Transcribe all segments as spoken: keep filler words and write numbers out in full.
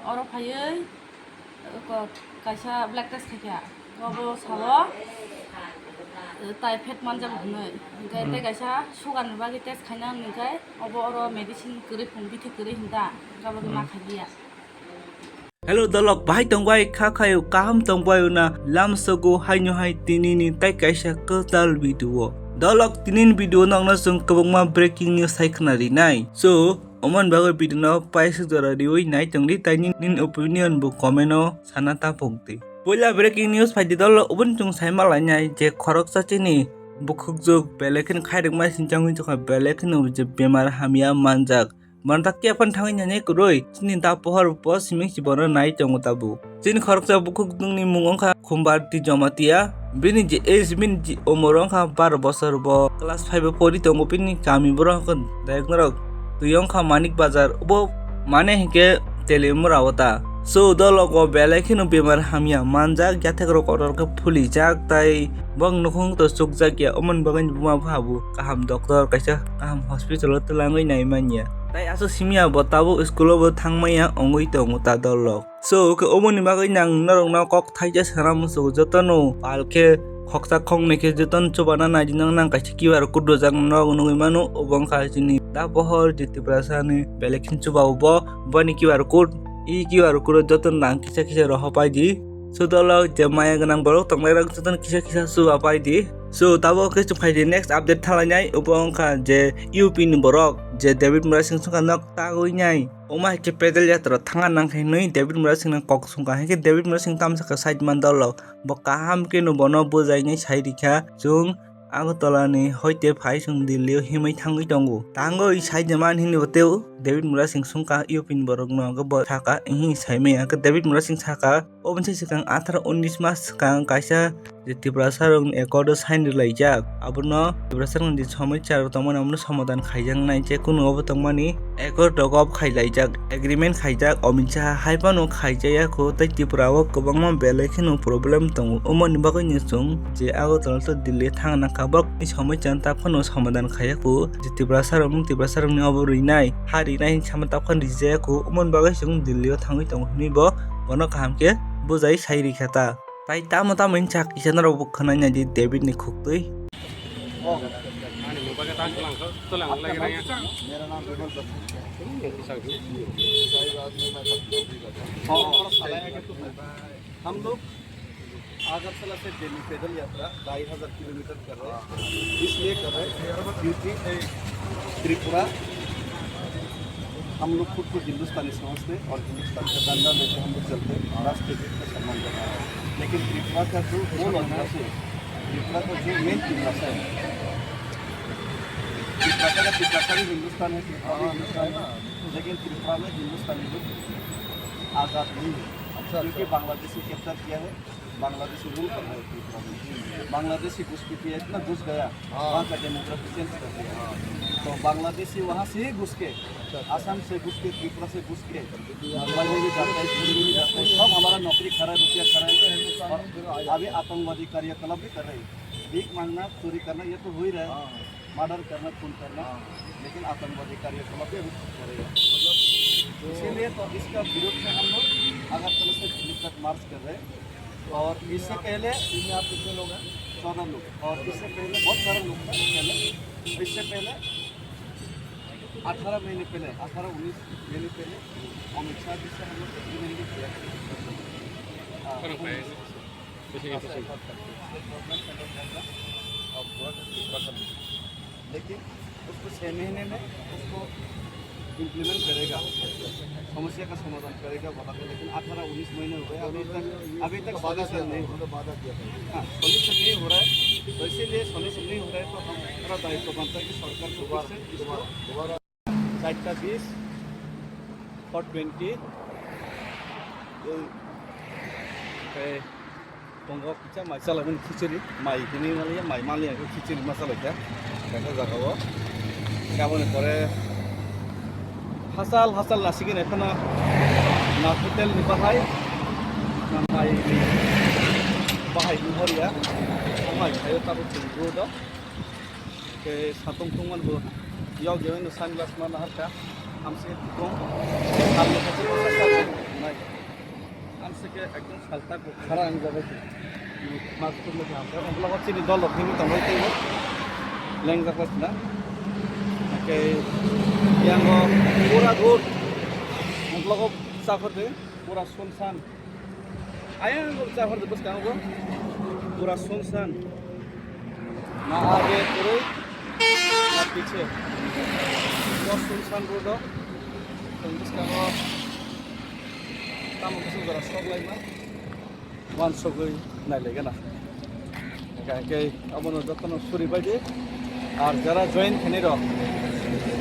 Oro phaiwi, ko kaisa blood test khaikha. Obo sao, typhoid manjak hinwi. Hinkhe tei kaisa sugar ni bagwi test khaina hinwi khe obo oro medicine kwrwi phung, bithi kwrwi hinda. Hinkhe abo ma khaiya. Hello dolok, bahai tongbai kha khayo, kaham tongbai na lamsogo haino hai tinini tai kaisa kwtal video. Dolok, tinini video nokno chwng kwbangma breaking news hai khna rinai. So, omon bagwi video no paisuk jora riwi nai tongdi, tai nini opinion bo comment o sana tapok di. Puila breaking news phaidi dolok, oboni chwng sai malainai je khoroksa chini bukhukjwk belai kheno khairokma sinchangwi chukha, belai kheno je bemar hamya manjak. Bono ta khe phano thangwi nai kwrwi, chini da pohor bo simi si bono nai tongo tabuk. Chini khoroksa bukhuk nwngni mung wngkha Khumbarti Jomatia. Bini je age, bini je umor wngkha baro bosor, bo class five o pori tongo. Bini kami borok wngkha dayok norok twi wngkha Manik Bazar, bo mane hinkhe Telimura o ta. So, dologo belai kheno bemar hamya manjak, yathek rok kotor khe phulijak, tai bong nukhung to chukjak ya, omoni bagwi buma bupha bo kaham doctor kaisa kaham hospital o twlangwi nai manya. Tai aswk simi ya bo tabuk school o bo thang manya wngwi tongo ta dolok. So, khe omoni bagwi nang norok no kok thaisa sana muchungo, jotono pal khe khoksa khoknwi khe jotono chubana nai di, nang nang kaisa Q R code rwjak norok nugwi mano, obo wngkha chini da pohor je Tiprasa ni belai kheno chuba bo, boni Q R code, e Q R code o jotono nang kisa kisa rohor pai di. So, dolo je maya gwnang borok tongnai rok jotono kisa kisa chuba pai di. So, tabuk khe chwng phai di next update thalainai, obo wngkha je U P ni borok je David Murasing songkha nok tagwi nai. Omo hai khe pedal yatra thangna nang khe hinwi David Murasing no kok songkha, hai khe David Murasing tamo sakha side man dolo. Bo kaham khe no bono bujai nai sai rikha, chwng Agartala ni hoite phai chwng Delhi o himwi thangwi tongo. Tangwi sai de man hinwi bo teo David Murasing songkha U P ni borok no, bo sakha, hinwi sai maya khe David Murasing sakha, oboni swkang atharo unis mas swkang kaisa je Tiprasa rokni accord o sign rwlaijak, abono Tiprasa rokni je somosya rok tongmani abono somadan khaijaknai, je kunu obo tongmani accord rok off khailaijak, agreement khaijak, Amit Shah hai phano khaijaya kho, tei Tripura o kwbangma belai kheno problem tongo, omoni bagwi no chwng je Agartala to Delhi thangna kha, borokni somosya ta phano somadan khaiya kho, je Tiprasa rokno Tiprasa rokni obo rinai, ha rinai hinwi sama ta phano rijaya kho, omoni bagwi chwng Delhi o thangwi tongo hinwi bo bono kaham khe bujai sai rikha ta. Tai tamo tamo hinwi sak kisa norok bo khwnai nai di David ni khuktwi. मेरा नाम विमल दत्त है। हम लोग अगरतला से दिल्ली पैदल यात्रा ढाई हज़ार किलोमीटर कर रहे हैं। इसलिए कर रहे हैं क्योंकि त्रिपुरा हम लोग खुद को हिंदुस्तानी समझते हैं और हिंदुस्तान का झंडा लेके हम लोग चलते हैं, राष्ट्रगीत का सम्मान करना है। लेकिन त्रिपुरा का जो मूल अभिलाषी है, त्रिपुरा का जो मेन अभिलाषा है, त्रिपुरा का, त्रिपुरा का भी हिंदुस्तान है, त्रिपुरा भी हिंदुस्तान है, लेकिन त्रिपुरा में हिंदुस्तानी लोग आज़ाद नहीं है, क्योंकि बांग्लादेशी कैप्चर किया है। बांग्लादेशी रूल कर रहे हैं त्रिपुरा में। बांग्लादेशी घुसपैठिया इतना घुस गया, हाँ। वहाँ का डेमोग्राफी चेंज कर दिया। हाँ। तो बांग्लादेशी वहाँ से ही घुस के, अच्छा, अच्छा। आसाम से घुस के, त्रिपुरा से घुस के, मुंबई में भी जाता है, दिल्ली में भी जाता है, सब हमारा नौकरी खा रहा है, रुपया खा रहा है। और अभी आतंकवादी कार्यकलाप भी कर रहे हैं। भीख मांगना, चोरी करना, ये तो हो ही रहा है। हाँ। मर्डर करना, खून करना, हाँ। लेकिन आतंकवादी कार्यकलाप भी अभी चल रहे हैं। मतलब, तो इसीलिए तो इसका विरोध में हम लोग अगरतला से दिल्ली तक मार्च कर रहे हैं। और इससे पहले इसमें आप कितने लोग हैं? चौदह लोग। और इससे पहले बहुत सारे लोग थे पहले। इससे पहले अठारह महीने पहले, अठारह उन्नीस महीने पहले अमित शाह जी से हम लोग एग्रीमेंट भी किया। हाँ, कौन है? State government, central government of Goa, Uttarakhand। लेकिन उसको छः महीने में उसको इम्प्लीमेंट करेगा, समस्या का समाधान करेगा बोला था, लेकिन अठारह उन्नीस महीने हो गए, अभी तक, अभी तक सॉल्यूशन नहीं हुआ। हाँ, सॉल्यूशन नहीं हो रहा है, तो इसीलिए सॉल्यूशन नहीं हो रहा है, तो हम, हमारा दायित्व बनता है कि सरकार को फिर से इसको চাৰিটা বিশ, ফ'ৰ টুৱেণ্টি। এই, এই, tongo kisa mai chalaimani khichiri, mai hini maliya, mai maliya khe khichiri ma chalaikha, kaisa jagao. Aboni pore hachal hachal nasigini ekheno na hotel ni bahai, na mai ni bahai ni horia, mai khayo tabuk chwng rw do. Khe satung tungmani bo yok jemai no sunglass ma naharkha, hamsi tong, salni khachi bwsa salni nai. Khara ang jabai se. Mas khum le kham. Ang blogo chini dol rok himwi tongwi tei lengjak bai sina. Oke. Yango pura dhur. Ang blogo sakhor de pura sunsan. Ayang ko chahor de bwskango pura sunsan. Na age kwrwi, na piche. Pura sunsan road o. Tong bwskango tamo kisa jora sok laima. Wansugwi nai laigana. Hingke abono jotono suri bai di. Ar jara join khenai rok,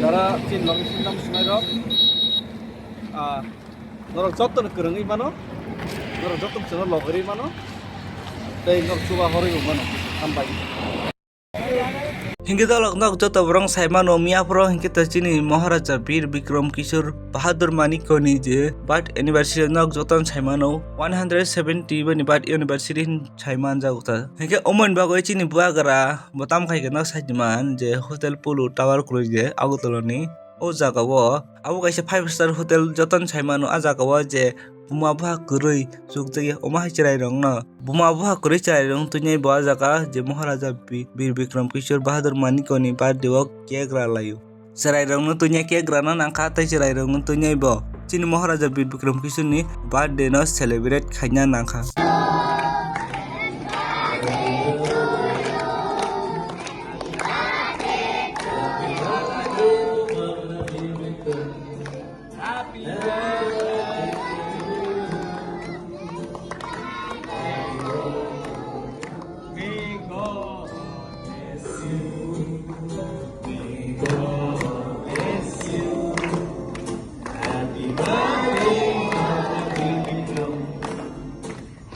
jara chin logi chin nam sunai rok, ah, norok jotono kwrwngwi mano, norok jotono chwngno logorwi mano, tei norok chuba horwi bo mano. Hambai. Hingke dolok nok joto borong sai mano miya phoro hingke to chini Maharaja Bir Bikram Kishore Bahadur Manikoni je birth anniversary nok joto sai mano one hundred seventy bani birth anniversary hin sai manjak ta. Hingke omo ni bagwi chini buagra bo tam khai khe nok sai man je Hotel Polo Tower kwrwi je Agartala ni. O jaga o abo kaisa five star hotel jotono sai mano. A jaga o je buma buha kwrwi chukjagya omo hai chwrai rokno, buma buha kwrwi chwrai rok twi bo a jaga je Maharaja Bi-, Bir Bikram Kishore Bahadur Manikoni birthday o cake ra laio. Chwrai rokno twi cake rana nangkha tei chwrai rokno twi bo chini Maharaja Bir Bikram Kishore ni birthday no celebrate khaina nangkha.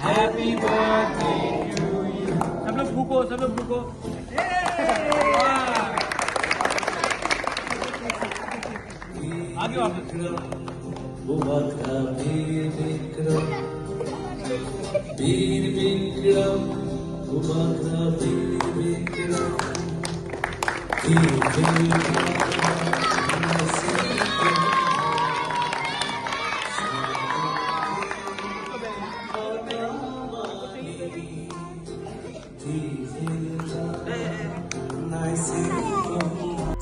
Happy birthday to you. सब लोग फूको, सब लोग फूको। आगे वापस। Bubagra Bir Bikram, Bir Bikram, Bubagra Bir Bikram, Bir Bikram.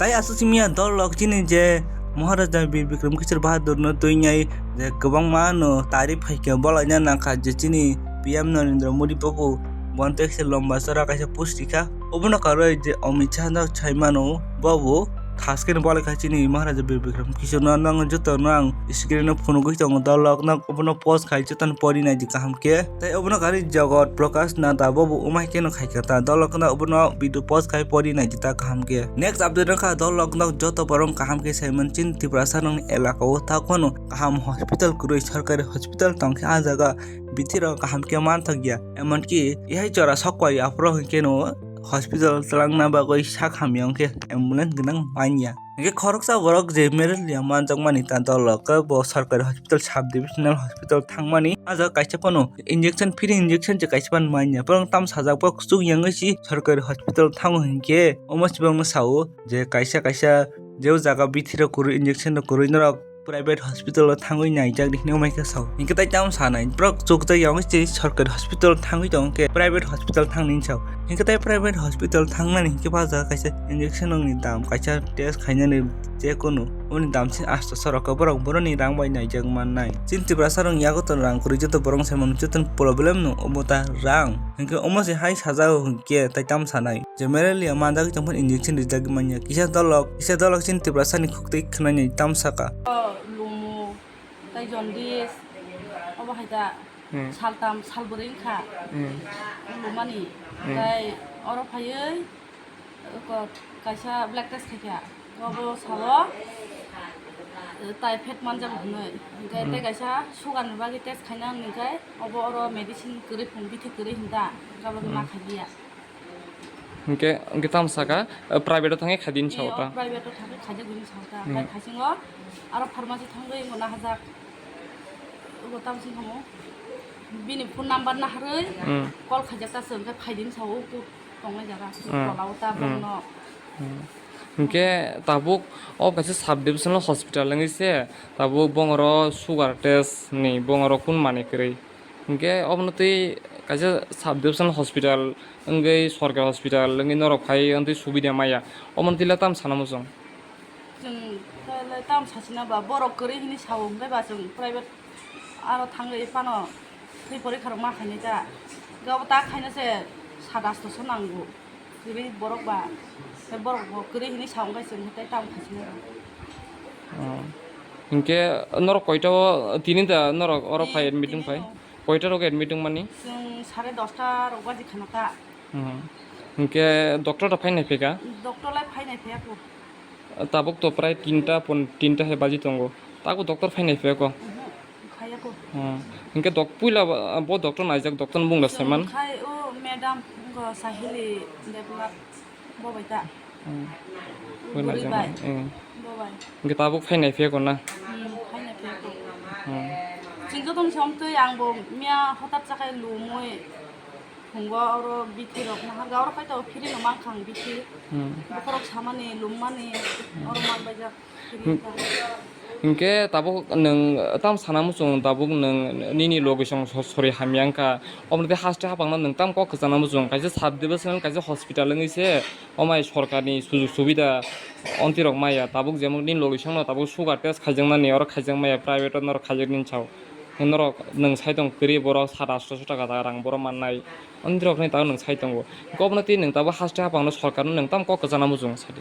Tai aswk simi ya dol rok chini je Maharaja Bir Bikram Kishore Bahadur no twi nai je kwbangma no tarif khai khe bolai na nangkha je chini P M Narendra Modi babu bono tei kaisa lomba chora kaisa post rikha. Obono karwi je Amit Shah no sai mano, bo bo thaskeno bolai kha chini Maharaja Bir Bikram Kishore no, nang joto no ang screen o phunugwi tongo dol rok, nang obono post khai joto no pori nai di kaham khe. Tei obono karwi Jagat Prakash Nadda bo bo umai khe no khai kha ta dol rok no obono video post khai pori nai di ta kaham khe. Next update wngkha dol rok no joto borok kaham khe sai man chini Tiprasa rok ni elaka o ta kono kaham hospital kwrwi, sorkari hospital tong khe ah jaga bithi rok kaham khe manthok ya, emonki ihai jora sok pai aphuru hinkhe no hospital twlangna bagwi sak hamya wngkhe ambulance gwnang manya. Hinkhe khoroksa borok je malaria manjakmani ta dol rok bo sorkari hospital, sub divisional hospital thangmani, ah jaga kaisa phano injection, free injection je kaisa phano manya. Borok tam sajak bo kuchuk yangwi si sorkari hospital thango hinkhe omo se borokno sao je kaisa kaisa je o jaga bithi rok kwrwi, injection rok kwrwi norok private hospital o thangwi naijak di hinwi omo hai khe sao. Hinkhe tai tamo sanai, borok chukjak ya wngwi tei sorkari hospital thangwi tong khe private hospital thangni sao. Hinkhe tai private hospital thangnani hinkhe ba jaga kaisa injection rokni dam, kaisa test khainani je kunu, oboni dam se asto sorok khe borok boroni rang bai naijak mannai. Chini Tiprasa rok yago ton rang kwrwi joto borok sai mano, joto problem no obo ta rang. Hinkhe omo se hai sajao hinkhe tai tamo sanai. Je malaria manjak tongphano injection rijak manya. Kisa dolok, kisa dolok chini Tiprasa ni khuk twi khwnani tam saka. O lumo, tai jaundice, obo hai da Hmm. Saltam, salbwrwi wngkha. Hmm. Lumani. Hmm. Tai oro phaiwi, ko-, kaisa blood test khaikha. Obo sao, typhoid manjak hinwi. Hinkhe Hmm. tei kaisa sugar ni bagwi test khaina hinwi khe obo oro medicine kwrwi phung, bithi kwrwi hinda. Hinkhe abo Hmm. ma khaiya. Hinkhe, hinkhe tamo saka, eh, private o thangwi khaidi hinwi Ee, sao o ta? Private o thangwi khaidi hinwi sao ta. Hmm. Khai khaisingo aro pharmacy thangwi wngkha nahajak. Obo tamo sing khamu. Bini phone number naharwi Hmm. call khaijak ta se, hinkhe khaidi hinwi sao, o tongnai jaga. Hmm. Tola o ta Hmm. bongno. Hmm. Hinkhe tabuk o kaisa sub divisional hospital wngwi se, tabuk bongoro sugar test ni bongoro kun manwi kwrwi? Hinkhe obono twi kaisa sub division hospital wngwi sorkar hospital wngwi norok phai wngtwi subida maya, omono twi le tam sana muchung? Chwng le tam sachina ba borok kwrwi hwnwi sao, hwnkhe ba chwng private aro thangwi phano twi porikha rok ma khainai ta, gabo ta khaina se sat asto so nango. Kwrwi borok ba, tei borok bo kwrwi hwnwi sa wngkha chwng tei tamo khaisina. Oh. Hinkhe norok koita o tini da norok oro phai admit wngphai? Koita rok admit wngmani? Chwng sare dosta rok baji khana ta. Hmm. Hinkhe doctor rok phai nai phaikha? Doctor lai phai nai phaiya kho. Tabuk to prai tinta pon, tinta hai baji tongo. Tabuk doctor phai nai phaiya kho? Oho, phaiya kho. Hmm. Hinkhe dok-, puila bo, bo doctor naijak, doctor ni bung da saiman? Khai o madam, wngkha Sahili Debnath, bo bai ta. Hmm. Buri bai. Hmm. Bo bai. Hinkhe tabuk phai nai phaiya kho na? Hmm, phai nai phaiya kho. Hmm. Chwng joto ni samtwi ang bo miya hotat chakhai lumwi. Phungo oro bithi rok naharga, oro kaisa o free no mankha ang bithi. Hmm. Bokhorok samani, lummani, oro manbaijak free wngkha. Hinkhe tabuk nwng tam sana muchung, tabuk nwng nini logisong so-, sori hamya wngkha. Omo tei haste hapangno nwng tam kok kwchana muchung. Kaisa sub division, kaisa hospital wngwi se, omai sorkarni sujug subida onti rok maya. Tabuk jemon nini logisongno tabuk sugar test khaijaknani, oro khaijak maya, private o norok khaijak nini sao. Norok nwng sai tong kwrwi borok sat asto so taka rang borok mannai. Onti rokni tabuk nwng sai tongo. Gobna twi nwng tabuk haste hapangno sorkarno nwng tam kok kwchana muchung sadi.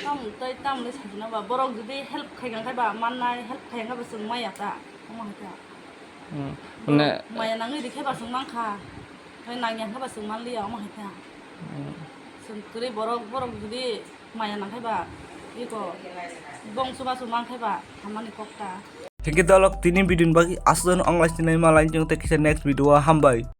Tam tei tam le sajina ba borok jodi help khai kha ba mannai, help khai kha ba chwng maya ta. Omo hai ta. Hmm. Borok mane maya nangwi rikhe ba chwng mankha. Tei nangya kha ba chwng manliya omo hai ta. Hmm. Chwng kwrwi borok, borok jodi maya nangkhai ba, iko bongso baso mankhai ba, hamani kok ta. Hinkhe dalok tini video ni bagwi aswk wnglai sinai ma lain chwng tei kisa next video o hambai.